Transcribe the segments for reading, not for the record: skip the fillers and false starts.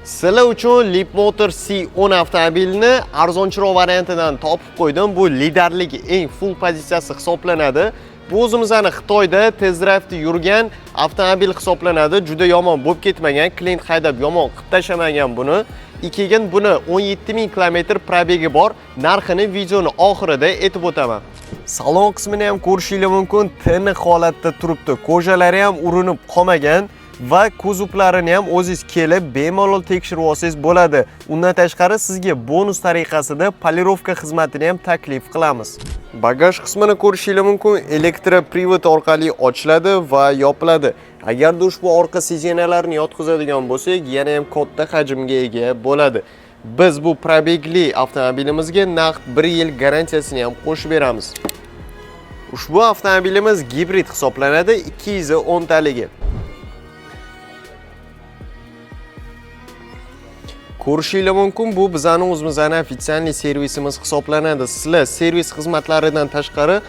Sizlar uchun Leapmotor C10 avtomobilini arzonchiroq variantidan topib qo'ydim. Bu liderligi eng full pozitsiyasi hisoblanadi. Bu o'zimizni Xitoyda test drive'da yurgan avtomobil hisoblanadi. Juda yomon bo'lib ketmagan, klient haydab yomon qilib tashlamagan buni. Keyin buni 17 ming kilometr пробег i bor. Narxini videoni oxirida aytib o'taman. Salon qismini ham ko'rishingiz mumkin, tiniq holatda turibdi. Кожа lari ham urinib qolmagan va kuzovlarini ham o'zingiz kelib bemalol tekshirib olsangiz bo'ladi. Undan tashqari sizga bonus tariqasida polirovka xizmatini ham taklif qilamiz. Bagaj qismini ko'rishingiz mumkin, электропривод orqali ochiladi va yopiladi. Agarda ushbu orqa сиденья larni yotqizadigan bo'lsak, yana ham katta hajmga ega bo'ladi. Biz bu пробег li avtomobilimizga naqd 1 yil garantiyasini ham qo'shib beramiz. Ushbu avtomobilimiz gibrid hisoblanadi, 210 taligi. Ko'rishingiz mumkin, bu bizani o'zimizni официальный servisimiz hisoblanadi. Sizlar servis xizmatlaridan tashqari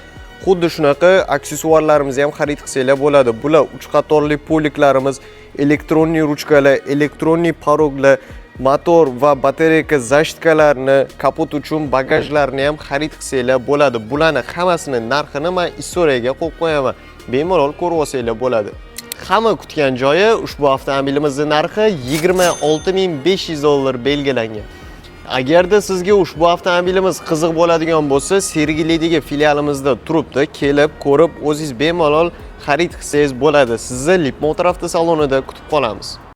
xuddi shunaqa aksessuarlarimizni ham xarid qilsanglar bo'ladi. Bular 3 qatorli полик larimiz, электронный ruchkalar, электронный порог lar, motor va batareyka защитка larni, kapot uchun bagajlarni ham xarid qilsanglar bo'ladi. Bularni hammasini narxini men история ga qo'yib qo'yaman. Bemalol ko'rib olsanglar bo'ladi. Hamma kutgan joyi, ushbu avtomobilimizning narxi 26 500 dollar belgilangan. Agarda sizga ushbu avtomobilimiz qiziq bo'ladigan bo'lsa, Sergelidagi filialimizda turibdi, kelib ko'rib o'zingiz bemalol xarid qilsangiz bo'ladi. Sizni Leapmotor avtosalonida kutib qolamiz.